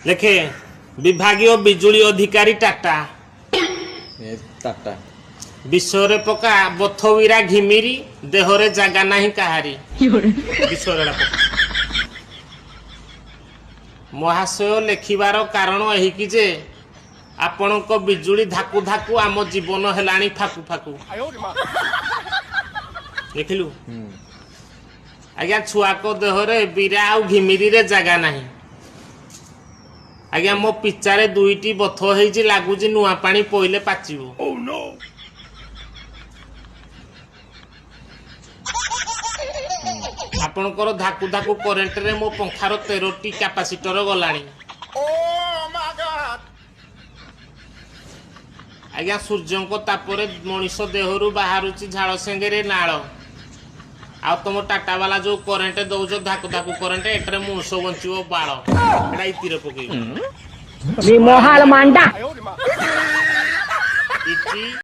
ଲେଖେ, ବିଭାଗୀୟ ବିଜୁଳି ଅଧିକାରୀ ଟାଟା। ଏ ଟାଟା। ବିଷରେ ପକା, ବଥବିରା ଘିମିରି, ଦେହରେ ଜାଗା ନାହିଁ କାହାରି। ବିଷୟରେ ଏଟା ପକା। ମହାଶୟ, ଲେଖିବାର କାରଣ ଏହିକି ଯେ ଆପଣଙ୍କ ବିଜୁଳି ଧାକୁ ଧାକୁ ଆମ ଜୀବନ ହେଲାଣି ଫାକୁ ଫାକୁ। ଦେଖିଲୁ? ଆଜ୍ଞା, ଛୁଆଙ୍କ ଦେହରେ ବିରା ଆଉ ଘିମିରିରେ ଜାଗା ନାହିଁ। ଆଜ୍ଞା, ମୋ ପିଚାରେ ଦୁଇଟି ବଥ ହେଇଛି, ଲାଗୁଛି ନୂଆ ପାଣି ପଇଲେ ପାଚିବ। ଆପଣଙ୍କର ଧାକୁ ଧାକୁ କରେଣ୍ଟରେ ମୋ ପଙ୍ଖାର 13ଟି କ୍ୟାପାସିଟର ଗଲାଣି। ଆଜ୍ଞା, ସୂର୍ଯ୍ୟଙ୍କ ତାପରେ ମଣିଷ ଦେହରୁ ବାହାରୁଛି ଝାଳ ସାଙ୍ଗରେ ନାଳ। ଆଉ ତମ ଟାଟା ବାଲା ଯୋଉ କରେଣ୍ଟ ଦଉଛ, ଧାକୁ ଧାକୁ କରେଣ୍ଟ, ଏଟାରେ ମଣିଷ ବଞ୍ଚିବ ବାଳ। ଏଟା ଇତିରେ ପକେଇବ। ମହାଲ ମାଣ୍ଡା। ଇତି।